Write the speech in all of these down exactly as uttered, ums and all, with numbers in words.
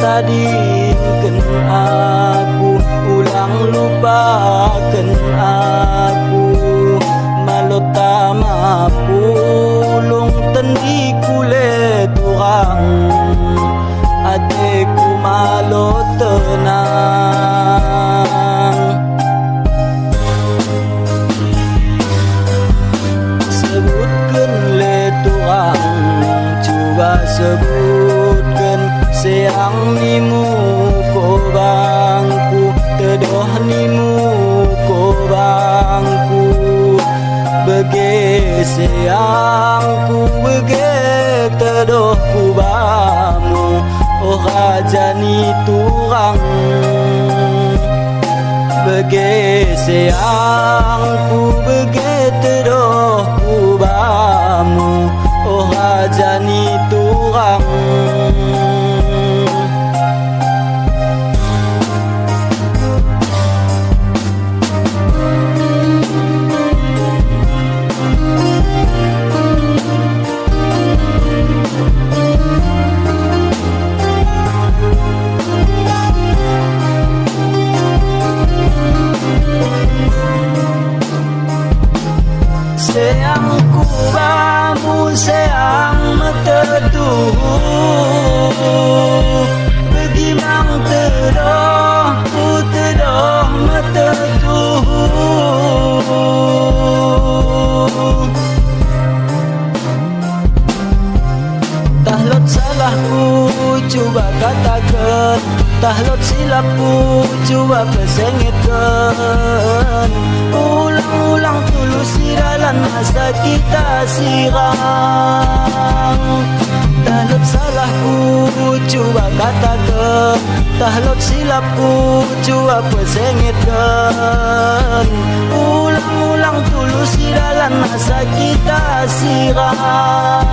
Tadingken aku, ulang lupaken aku, malota ma pulung tendiku leturang, ateku malo tenang. Sebutken leturang, cuba sebutken seang nimu ko bangku, teddoh nimu ko bangku. Bege seangku, bege teddohku bamu, o raja ni turang. Bege seangku, bege teddohku bamu, o raja ni turang. Seangku bamu seang metetuhu, begimang teddohku teddoh metetuhu. Tah lot salahku, cuba kataken, tah lot silapku, cuba pesengetken. Ulang-ulang tulusi dalan asa kita sirang. Tah lot salahku, cuba kataken, tah lot silapku, cuba pesengetken. Ulang-ulang tulusi dalan asa kita sirang.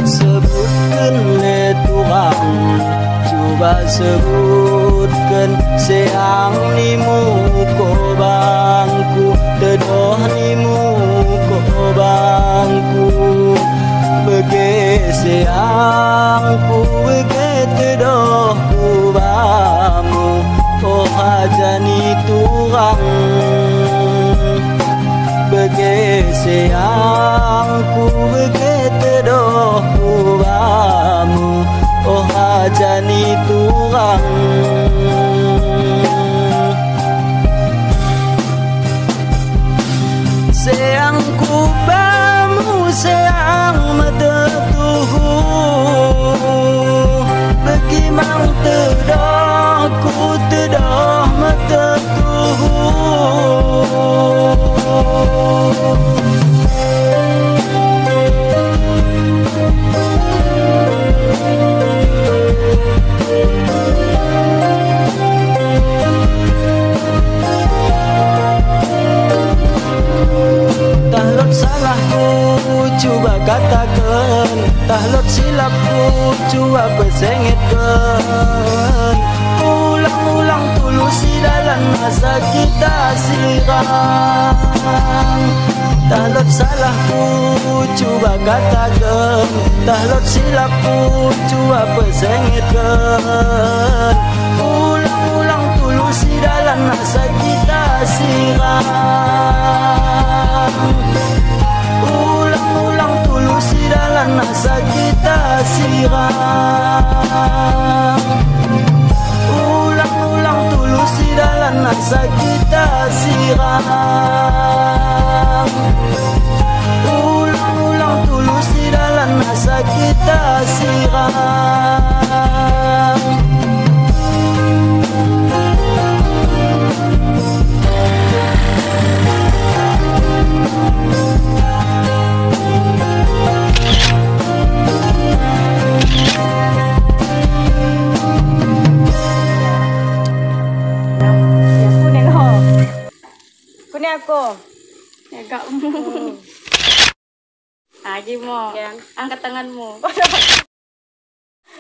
Sebutken leturang, cuba sebutken seang nimu ko bangku, teddoh nimu ko bangku. Bege seangku, bege teddohku bamu, o raja ni turang. Bege seangku, bege teddohku bamu, o raja ni turang. Seangku bamu seang metetuhu, begimang teddohku teddoh metetuhu. Tah lot salahku, cuba kataken, tah lot silapku, cuba pesengetken. Ulang-ulang tulusi dalan asa kita sirang. Tah lot salahku, cuba kataken, tah lot silapku, cuba pesengetken. Ulang-ulang tulusi dalan asa kita sirang. Ulang-ulang tulusi dalan asa kita sirang. Ulang-ulang tulusi dalan asa kita sirang. Ulang-ulang tulusi dalan asa kita sirang. Kuning aku. Ya, gak. Agi mo. Angkat tanganmu.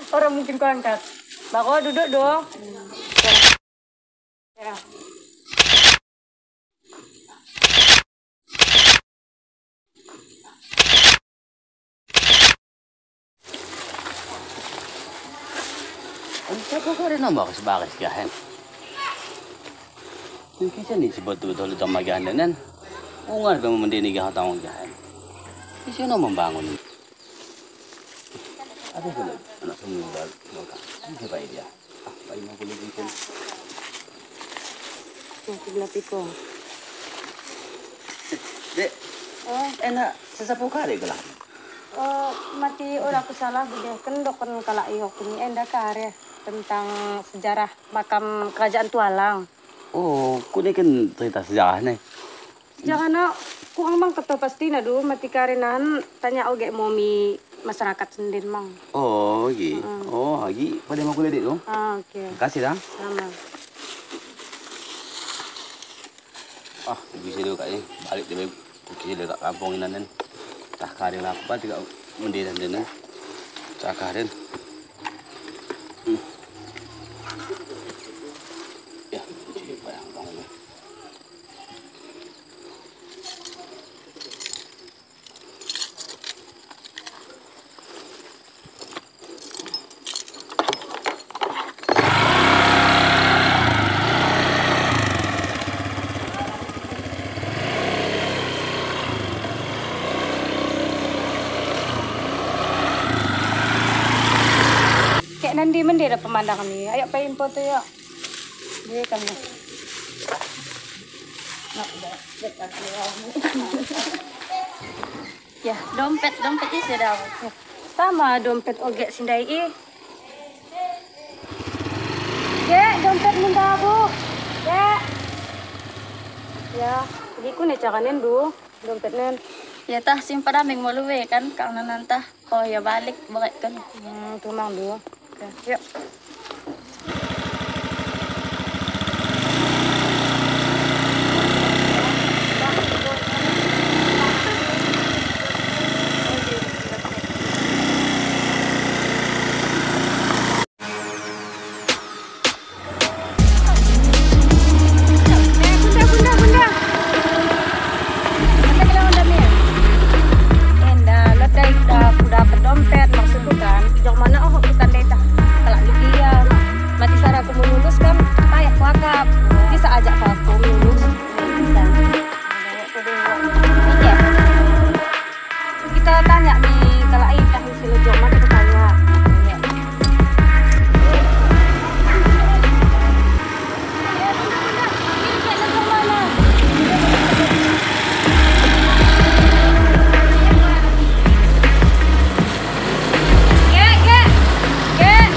Ora mungkin kuangkat. Bako duduk do. Ya. Anta kau kari na baris-baris gahen. Mungkin sini sebab tu betul tong magahan dan ungar kamu mendeni gahan tong gahen. Isi na membangun. Ada pula anak semua dah. Ini baik dia. Baik mau kulit ikan. Masih belah piko. Dek. Oh. Enak sesapu kare gelah. Oh, mati oda kusala bage ken dokken kalak i okin enda kare tentang sejarah makam kerajaan Tualang. Oh, kuneken cerita sejarah ne. Sejarahna kuang mang keto pastina du, mati kare nahan tanya oge mo mi masyarakat sendin mang. Oh, agi. Mm. Oh, agi pada mau kulit itu. Ah, oke. Makasih dah. Sama. Ah, bisa dulu kak, eh. Balik deh, kukira deh kak kampung inan. Tah karen aku pati kak mendena dena. Tah karen. Hmm. Ya, kucing bayang dong ini. Kek nandi mendera pemandangan ni. Ayo pai impo tu yo. Dia kan. Ya, dompet, dompet i sudah. Tama dompet oge sindai i. Gek, dompet munda bu. Gek. Ya, agi kune caranen du dompetnen. Ya tah, simpan aming mo lue kan, kang nanan tah. Oh ya, balik, bereken. Hmm, tu mang du. Oke, yuk. Eh, bunda, bunda, bunda. Masa kena onda mi? Enda, lot dai kudapet dompet, maksudku kan. Jok mana oh, kutandai tah. Kalak ni dia. Mati sara ku melulus kan, payah kuakap. Bisa ajak ku melulus. Bisa. Iya. Kita tanya mi kalak i tah isi lejong, mari kita tanya. Gek, gek, gek.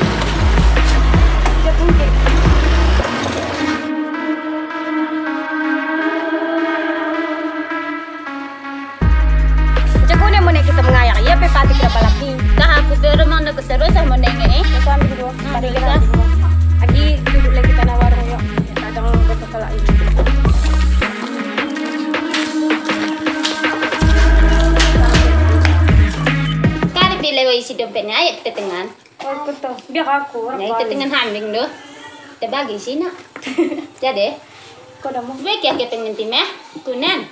Ucak kune mo ne kita mengayak, ia pe pati kira balak ni. Tah aku pe rumah na keterus ah mo ne nge, eh. Sambil dua. Hmm, sambil dua. Agi duduk lagi tanah warung yo. Kadang betul kalak ini. Kari bila isi dompetnya, ayo kita tengan. Oh, ikut toh. Biar aku, orang. Nah, itu tengen hambing do. Terbagi sina. Jadi. Kau dah mau? Bagi aku tengen timeh. Kunen.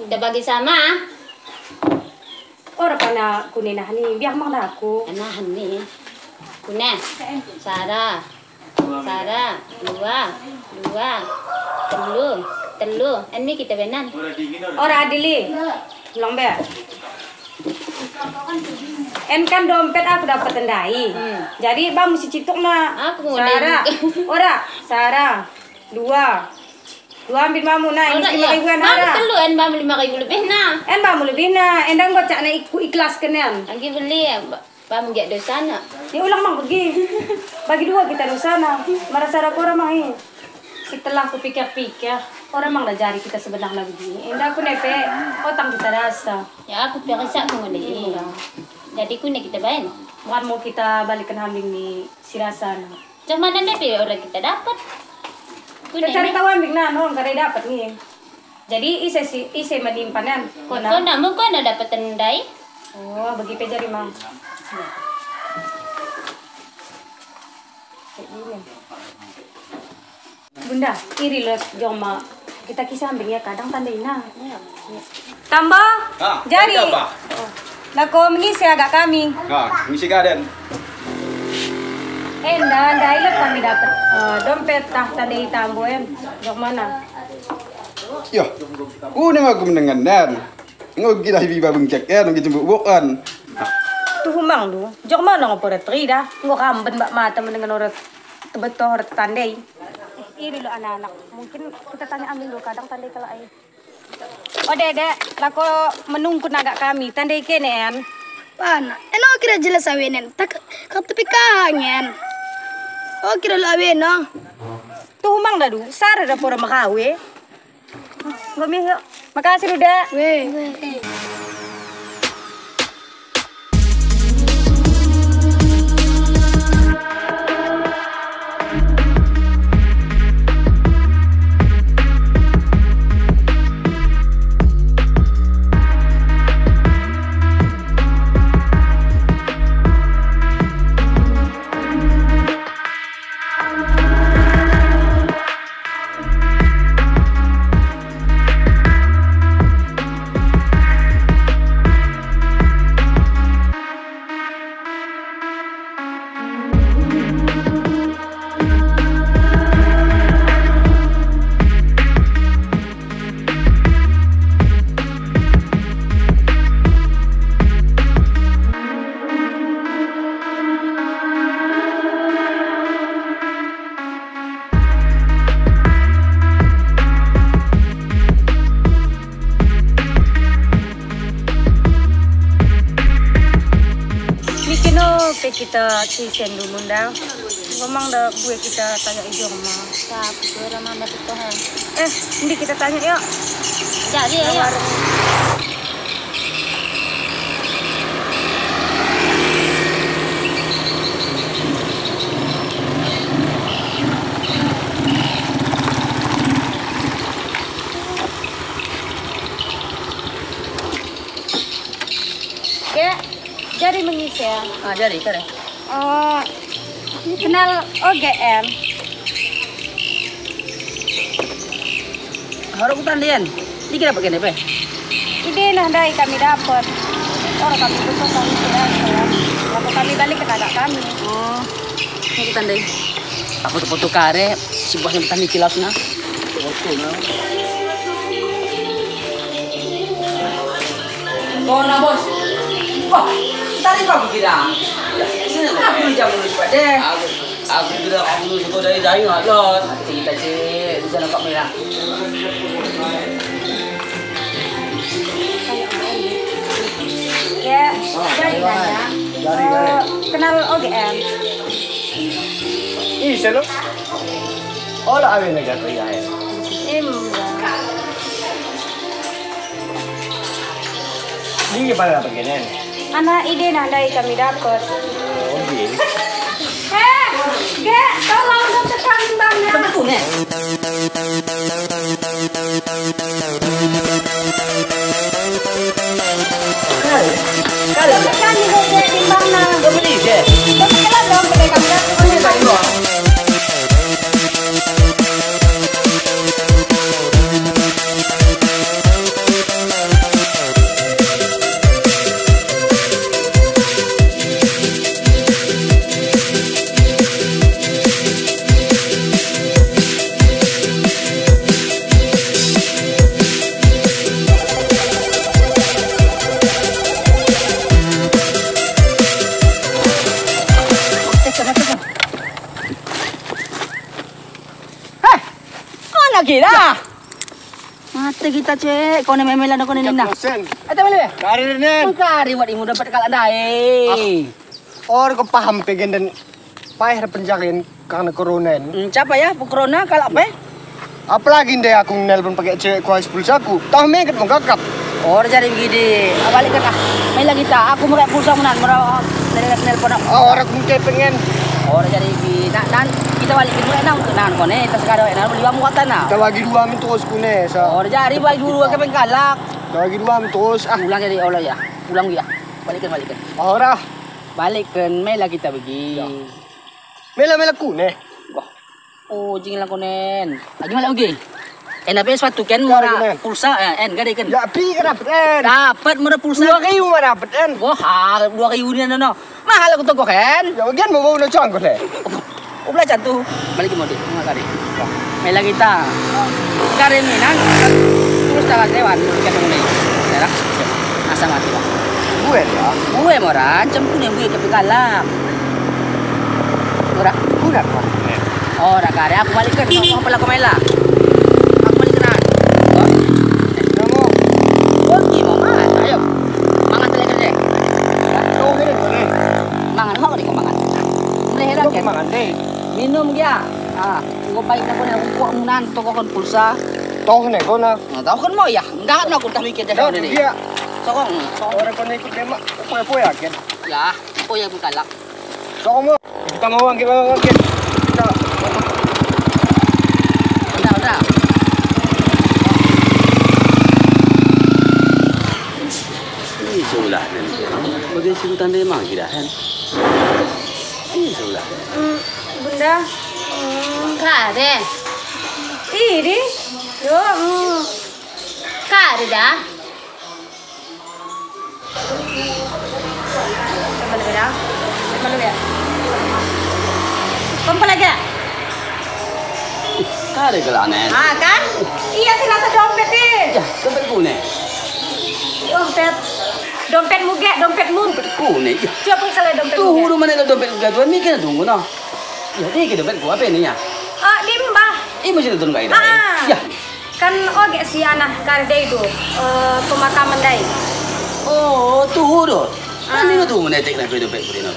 Terbagi sama. Ora pana kune nahan ni, biar mang aku. Nahan ni. Kune. Sara. Sara, dua, dua, tellu, tellu. En mi kita benan. Ora adil i. Long be. En kan dompet aku dapet ndai. Hmm. Jadi bamu si cituk na. Aku mau Sara. Ora, Sara. Dua. Dua ambil bamu na, ini lima ribuan ara. Tellu, en bamu lima ribu lebih na. En bamu lebih na, endang gocak na iku ikhlas kenen. Agi beli ya, Mbak. Bamu giak dosana. Ya ulang mang begi. Bagi dua kita dosana. Merasa ada kora mang i. Setelah kupikir-pikir, ora mang lah jadi kita sebenarna begi. Enda kune pe, otang kita rasa. Ya aku pe rasa ku ngene i. Iya. Jadi kune kita baen. Bukan mau kita balikken hambing ni si rasana. Cak mana ne pe ora kita dapet. Kune cari tau hambing na, no, kada dapet ni. Jadi ise si, ise menimpan en? Kona. Kona, mo kona dapeten ndai. Oh, begi pe jadi mang. Bunda, iri lo Joma. Kita kisah ambing ia, kadang tandaina. Tambo? Ah, jari. Apa? Lako mengisi agak kami. Ah, mengisi kaden. Enda, enda, ilo kami dapet, eh, dompet tah tandai Tambo en. Jok mana? Yah, kuning aku mendengan den. Ngo kira hibi babengkek en, ngo jembuk bok en. Tuhu mang du. Jok mana ngo poret ri dah. Ngo kamben bak mata mendengan oret tebetoh oret tandai. Iri lo anak-anak. Mungkin kita tanya ambing dulu, kadang tandai kelak ai. O Dede, lako menungkun agak kami, tandai kene en. Pana, eno kira jelas awenen, tak, kau tepi kangen. O kira lo aweno. Tuhu mang dadu, sara da pora mekawe. Ngo mi, yuk. Makasih, Duda. Weh. Nike no pe kita tisen dulu nda. Ngo mang da bue kita tanya i Joma. Sa, kutu era manda petoh. Eh, ndi kita tanya yuk. Jadi ya. Ke, jadi mengisi ya? Ah, jadi, kare. Oh, kenal O G M. Haro kutandai en. Dikira bagian apa? Ide nah ndai kami dapet. Ora kami butuh kami sudah, ya. Lako kami balik ke agak kami. Oh, ini kutandai. Aku foto-foto kare, si bosnya petani kilas nah. Foto nah. Kona, Bos. Wah, tadi kau kira. Sini aku jam dulu, Pak, deh. Aku, aku kira aku dulu suka dari jauh ngalot. Cerita, Cik, di sana Pak Merah. Ya, jadi nanya. Jadi, eh, kenal O G M. Ih, selo. Ola awena gato ya. Em. Dingin pada dapat genen. Ana ide nah ndai kami dapet. Oh, iya. Eh, Ge, tolong dong tekan bang. Tekan kuning. Kali, kali. Tekan ni Ge, timbang nah. Kau beli Ge. Kau tekan dong, pakai kamera. Kau beli Ge. Hei! Mana kita? Mate kita, Cek. Kau ne memela kau ne nina. Ate bale. Kari nen. Kari wat imu dapat kalak ndai. Ah. Or ko paham pe genden paeh penjagen karena corona en. Hmm, siapa ya? Corona kalak pe? Apalagi ndai aku nelpon pakai cewek kuas pulsaku. Tah meket menggagap. Or jadi begini. Ah, balik ke tah. Mai lagi tah. Aku merek pulsa menan, merek nelpon aku. Oh, orang kepeng en. Or jadi bi, nah, nah, kita balik ke merek nah untuk nah, kone, tas kado, nah, beli wamu kata nah. Kita bagi dua min terus kune, sa. Or jadi bagi dua ke pengkalak. Kita bagi dua min terus, ah. Ulang jadi, olah ya. Ulang ya. Balikken, balikken. Ora. Balikken, mela kita begi. Ya. Mela, mela kune. Wah. Oh, jinglah konen. Agi malak ugi. En, apa sepatu ken murah pulsa, eh, en, gade ken. Ya, pi ka dapet en. Dapet murah pulsa. Dua ribu murah dapet en. Wah, dua ribu ni, no, no. Mahal aku toko ken. Ya, bagian mau, mau no congko deh. Oh, belajar tu. Balik ke mode, nggak kari. Mela kita. Kari ni, nang. Terus cara sewan, kita mulai. Asa mati, Bang. Bue, ya? Bue, mora, cem tu ni bue kepi kalak. Ora. Ora, Bang. Ora kari, aku balikken, kau pela kau mela. Aku balikken. Kamu. Bagi, Mama, ayo. Mangan telek kerja. Kau kira, Bang. Mangan, mau kau mangan. Mulai heran, kan? Mangan deh. Minum dia. Ah, enggo baik na kau ni, aku kok munan toko kon pulsa. Toh ne kau na. Nah, toh kon mo ya. Enggak na aku dah mikir dah. Dia. Sokong. Ora kon ikut demak. Poya-poya ken. Ya, poya ku kalak. Sokong mo. Kita mau angkit, mau angkit. Kita. Udah, udah. Ini sebelah ni. Bagi si hutan dia mah kira kan. Ini sebelah. Mm, Bunda. Mm, kare. Ini. Yo, mm. Kare dah. Kembali dah. Kembali ya. Kembali ya. Kare kelanen. Ah, kan? Iya, si rasa dompet deh. Ya, dompet ku ne. Dompet. Dompetmu ge, dompetmu. Dompet ku ne, ya. Coba kalau dompetmu. Tuh, udah mana dompet ku, tuan mikir tunggu no. Ya, ini dompet ku, apa ini ya? Ah, di mbah. Ini masih nonton kau ini. Ah. Ya. Kan oge si Anah kare dai tu, eh, pemakaman dai. Oh, tuhu do. Ah. Kan ini tuhu menetek na dompet ku dai.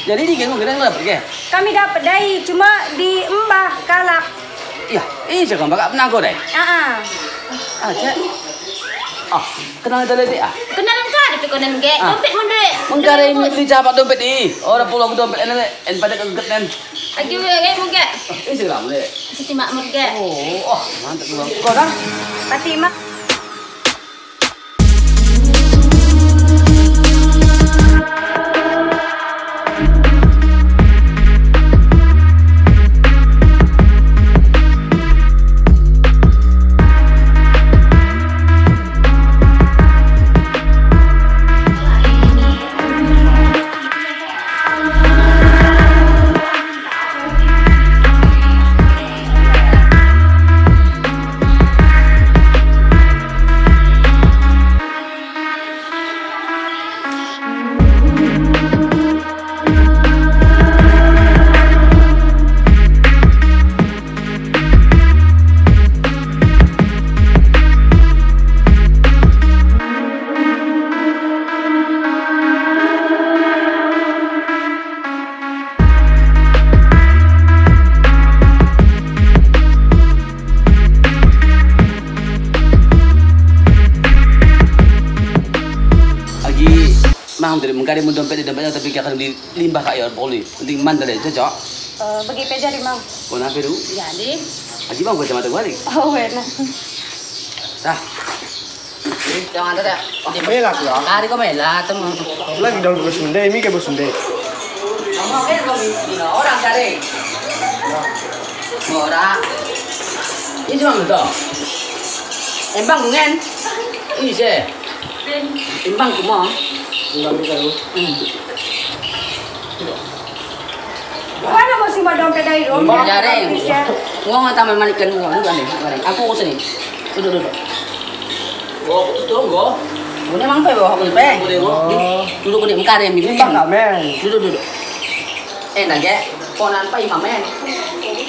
Jadi di geng gedang dapet ge? Kami dapet dai, cuma di mbah kalak. Yah, ija kau bakak penangko dai? Ah, ah. Ah, cek. Ah, kenal tale dek ah? Kenal engka dek konen ge, ah. Dompet mun dek. Mengkare mi beli capak dompet i. Ora pulo dompet ene, en pada keget nen. Agi we ge mun ge. Ija lah mun dek. Siti Makmur ge. Oh, oh, mantap dulu. Kau dah? Pati Mak. Agi mang tadi mengkade mun dompet i, dompet i tapi kaka di limbah ka i, ora puli. Penting man tadi, cocok? Eh, bagi pe jadi, Mang. Kau nape du? Jadi. Agi bang, kau sama balik. Oh, wena. Dah. Jangan ada. Mela ku ya. Kari kau mela, tem. Lagi daun bos sunde, mi ke bos sunde. Kamu ke kau orang kari. Ora. Ini cuma betul. Embang ku ngen. Ise. Embang ku mo. Embang ku. Hmm. Mana mau si dompet dai, dompet? Jare. Ngong taman maniken ngong, udah deh, udah deh. Aku sini. Duduk, duduk. Nggo, aku tuh nggo. Nggo memang pe, nggo, aku pe. Nggo, nggo. Duduk, duduk, mengkare mi. Bang, men. Duduk, duduk. Eh, nage, ponan pa ima, men.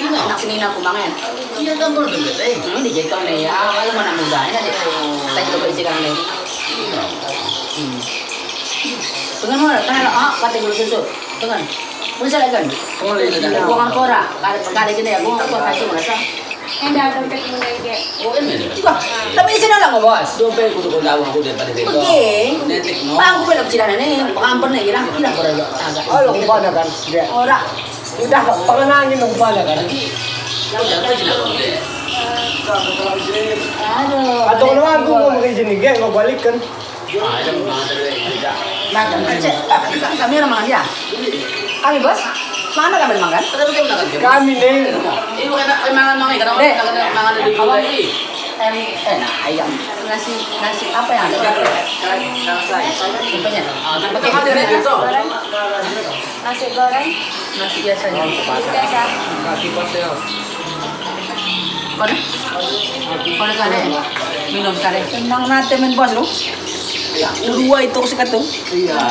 Anak senina ku, Bang, men. Iya, kan, bro, duduk, eh. Hmm, di jetong ne, ya, kalau mana muda, ini deh. Tadi coba isi kan, deh. Iya. Hmm. Dengan mana? Kan, ah, kata guru susu. Dengan. Mun sala kan? Buang ampora. Kada, kada kena ya, buang ampora, kasih merasa. Enda dompet mulai ge. Oh, ini. Wah, tapi isi dalam, Bos. Dompet ku tuh kau tahu aku daripada itu. Oke. Netik, no. Bang, aku belok sini nih, pengampun nih, gila, gila, ora agak. Oh, lo pada kan? Ora. Udah pengenangin lo pada kan? Lagi. Lo jatuh sini, Bang. Aduh. Atau lo aku mau pakai sini, ge, mau balik kan? Nah, kan cek, ah, bukan kami orang mangan ya. Kami, Bos. Mana kami makan? Kami nih. Ini bukan enak mangan, Mang, karena deh, makan di apa? Em, eh, nah, ayam. Nasi, nasi apa yang ada? Apanya? Ah, tapi kan ada gitu. Nasi goreng. Nasi biasanya. Nasi biasa. Kaki pastel. Kono? Kono kade. Minum kade. Senang nate men bos lu. Iya. Dua itu sekatu. Iya.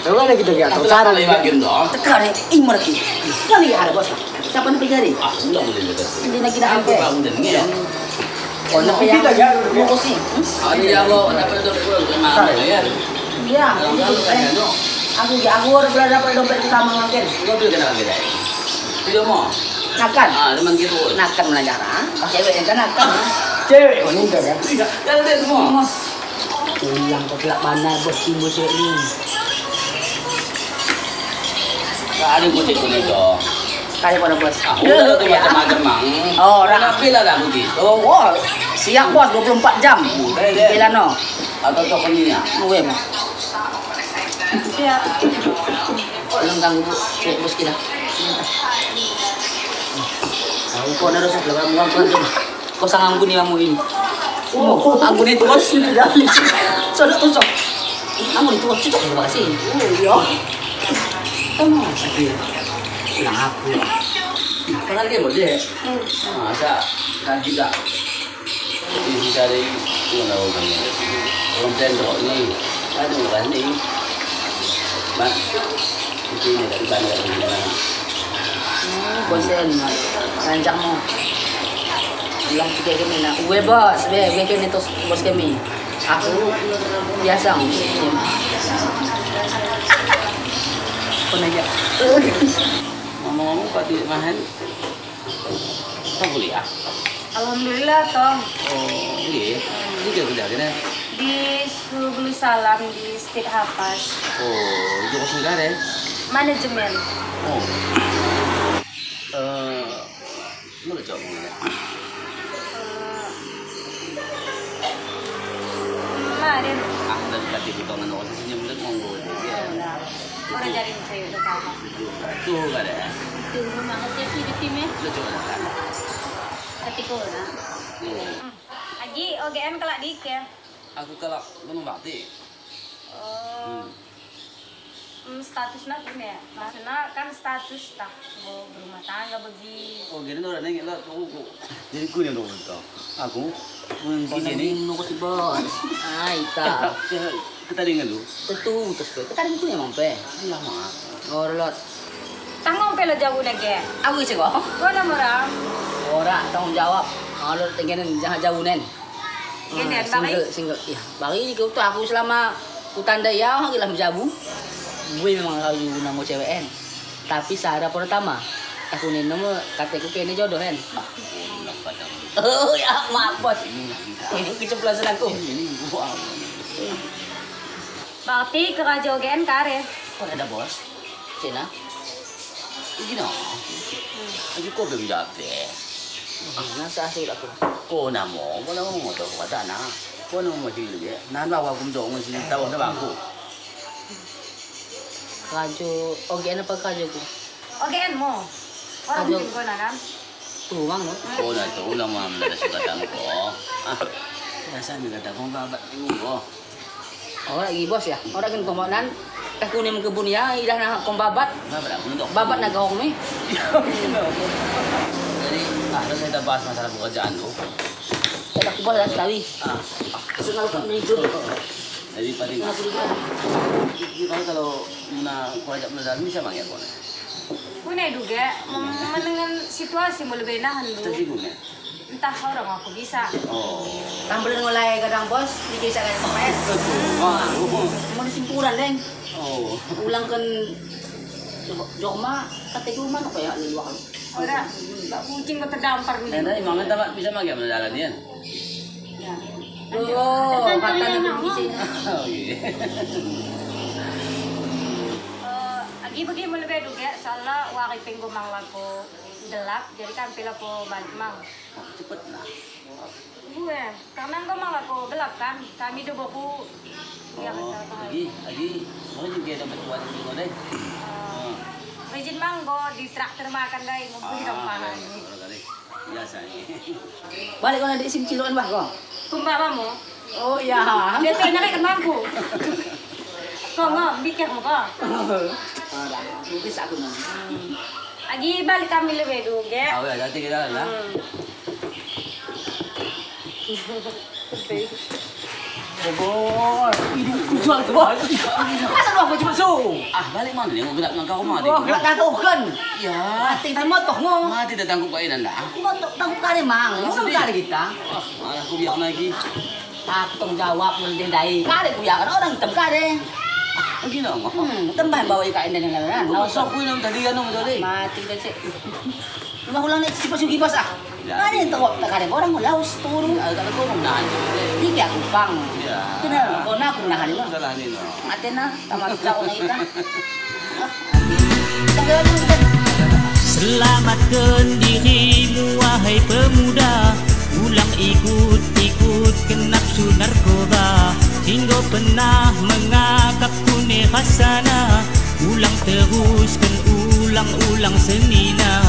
Coba deh kita lihat. Satu kali bagian dong. Tekare, ih, mereki. Kali ada bos. Siapa nih pejari? Ah, udah mulai dekat. Ini lagi dah. Aku bangun dan ini ya. Oh, tapi yang kita jalan, ya. Bungkus nih. Hmm? Ah, ini ya, lo, kenapa itu? Kenapa ya? Iya, aku, aku udah pernah dapat dompet utama makin. Lo beli kenapa kita? Tidak mau. Nakan. Ah, teman gitu. Nakan belajar, ah. Cewek yang kan nakan. Cewek wanita kan? Iya, kan dia semua. Yang kau telak mana bos timbul cewek ini. Nggak ada kucing-kucing dong. Kayak pada bos. Ah, udah tuh macam-macam, Mang. Oh, orang. Tapi lah dah begitu. Oh, siap bos, dua puluh empat jam. Udah deh. Gila no. Atau tokonya. Uwe, Mang. Siap. Belum ganggu, Bu. Cek bos kita. Tahu kau ada rusak dalam uang kau tuh. Kau sang anggun ni kamu ini. Oh, anggun itu bos. Sodok tuh, sok. Anggun itu bos, cocok juga sih. Oh, iya. Kamu sakit. Bilang aku. Padahal dia mau deh. Masa kan juga. Isi sari, ngono kan. Konten kok ini. Aduh, kan ini. Mak, ini dari banyak ini. Hmm, bosen, Mak. Rancang mo. Bilang tiga kami, nah. Uwe, bos, uwe, uwe kami terus bos kami. Aku biasa. Pun aja. Ngomong-ngomong, Pak Mahen, Tong kuliah? Alhamdulillah, tong. Oh, nggih. Di nggih kuliah kene? Di Sugulu Salam, di State Hapas. Oh, jurusan kare? Manajemen. Oh. Eh, mana cok ngene? Eh, kemarin. Ah, dari tadi ku tongen orang sini mulai ngomong. Ora jadi cewek pertama. Tuh, kada. Tuh, memang hati-hati di tim, ya. Betul, kan? Hati kau, nah. Hmm. Agi, O G N kelak dike. Aku kelak, belum mati. Oh. Hmm. Hmm, statusna gini, ya. Maksudna kan status tah, bo-, berumah tangga begi. Oh, gini orang nengok lah, tunggu. Jadi ku yang dong, aku, aku yang di sini. Nunggu si bos. Ai, ta. Kita dengan lu. Tetu, terus pe. Kita dengan ku yang mampe. Iya, Mak. Oh, relot. Tanggung pe lo jauh nege. Aku isi kok. Kau nama orang? Ora tanggung jawab. Kalau tenggenen jangan jauh nen. Gini, ah, single, single. Iya, bagi ini kau tuh aku selama kutanda ia, aku lah menjabu. Gue memang kau nang cewek en. Tapi sara pertama, aku nino mo kateku kene jodoh en. Oh ya, maaf bos. Ini keceplosan aku. Ini gua. Berarti kerajo gen kare. Kau ada bos? Cina? Igina. Agi ko be mjape. Nasa asik aku. Ko namo, ko namo motor ko katana. Ko namo motor ko ya. Nana wa kum dong sini tahu ada bangku. Kerajo, O G N apa kerajoku? O G N mo. Orang mungkin ko nanan. Tuang no. Ko na tuang mam na suka tangko. Ah. Biasa ni kata ko babat ni ko. Ora gi bos ya, ora gen komonan. Teh kuning kebun ya, idah na kom babat. Babat na gaong mi. Jadi, ah, terus kita bahas masalah pekerjaan tu. Kita kubah lah sekali. Ah. Senang tak minggu. Jadi paling, kenapa juga? Kita kalau muna kuajak muna bisa mang ya kone. Kune duge, menengen situasi mo lebe nahan lu. Situasi kune. Entah orang aku bisa. Oh. Tambelen ngolai kadang bos, dikisah kan pres. Wah. Mau disimpuran deng. Oh. Ulang kan joma kata cuma apa ya luar. Ora, kucing kau terdampar nih. Nah, nah, emang tempat bisa mage mendalan ya. Ya. Oh, kata lebih bisa. Oh iya. Eh, agi bagi mo lebe duge, soalna wari penggo mang lako gelap, jadi kan pela po balik mang. Cepet nah. Gue, karena enggo mang lako gelap kan, kami do boku. Oh, agi, agi, mau juga dapat kuat juga deh. Eh, rejin mang Ko ditraktir makan dai, ngo bui dong makan. Biasa ni. Balik ko na di sini cilokan bah ko. Kumba mamu? Oh iya. Biasa ini kan mangku. Ko ngo, bikin mo ko. Oh, dah. Mungkin aku mau. Agi balik kami lebih dulu, ge. Oh iya, nanti kita lah. Hmm. Bobor. Iduh, kujual tuan. Masa doang kau cuma so? Ah, balik mana ni? Gelak dengan kau mati. Oh, gelak kau kan. Ya. Mati tan motoh ngo. Mati dah tangkup kau ini dah. Motoh tangkup kare mang. Sedih kare kita. Ah, malah ku biar lagi. Aku tanggung jawab mun ndai. Kare ku ya kan orang hitam kare. Ah, begini nggo. Hmm, tembah bawa ikan ini. Sok ku ini tadi anu tadi. Mati dah cek. Rumah ulang ni sipas ugi bos ah. Ada yang tawak tak ada orang laus turun. Ada kau menahan. Tiga kupang. Kena kau nak menahan ini. Salah ini no. Mati na, tamat jauh na ita. Selamatken dirimu wahai pemuda. Ulang ikut-ikutken nafsu narkoba. Singgo pernah mengakap kune rasana. Ulang terusken, ulang-ulang senina.